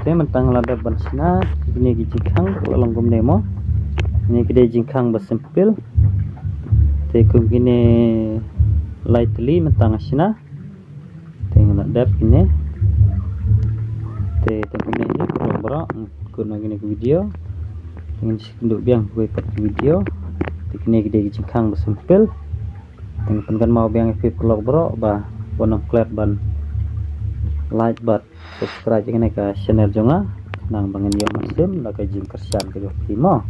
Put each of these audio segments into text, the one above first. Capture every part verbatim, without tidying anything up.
Te mynta nga la dep ban shna kine ki jingkhang, la long kumne mo. Kine ki dei jingkhang ba simple. Te kum kine lai tylli mynta nga shna. Te nga la dep kine. Te te kumne hi paralok baroh, kut na kine ki video. Te ngin sa ïakynduh biang ha kawei pat ki video. Te kine ki dei ki jingkhang ba simple. Te nga pynkynmaw biang ïa phi paralok baroh ba wan ong klet ban like bad subscribe ïa kane ka channel jong nga, khnang ba ngin ïoh mynsiem da ka jingkyrshan ka jong phi mo.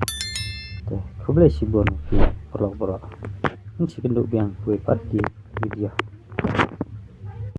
Te khublei shibun ïa phi paralok baroh. Ngin sa ïakynduh biang ha kawei pat ki video.